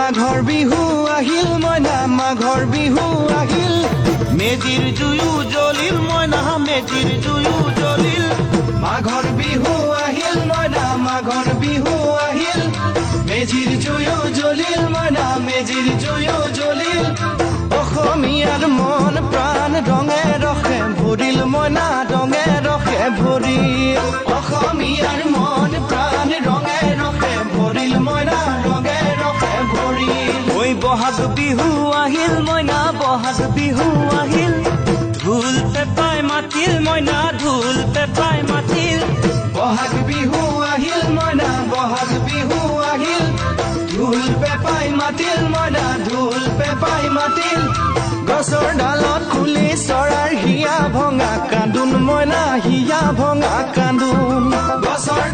মাঘৰ বিহু আহিল মইনা, মাঘৰ বিহু আহিল। মেজিৰ জুয়ো জ্বলিল মইনা, মেজিৰ জুয়ো জ্বলিল। মাঘৰ বিহু আহিল মইনা, মাঘৰ বিহু আহিল। মেজিৰ জুয়ো জ্বলিল মইনা, মেজিৰ জুয়ো জ্বলিল। অসমীয়াৰ মন প্ৰাণ ৰঙে ৰসে ভৰিল মইনা, ৰঙে ৰসে ভৰিল। অসমীয়াৰ মন প্ৰাণ ৰঙে ৰসে ভৰিল মইনা, ৰঙে ৰসে ভৰিল। ঐ বহাগ বিহু আহিল মইনা, বহাগ বিহু আহিল। ঢোল পেপাই মাতিল মইনা, ঢোল পেপাই মাতিল। বহাগ বিহু আহিল মইনা, বহাগ বিহু আহিল। ঢোল পেপাই মাতিল মইনা, ঢোল পেপাই মাতিল। গছৰ ডালত কুলি চৰাইৰ হিয়া ভঙা কান্দোন মইনা, হিয়া ভঙা কান্দোন। গছৰ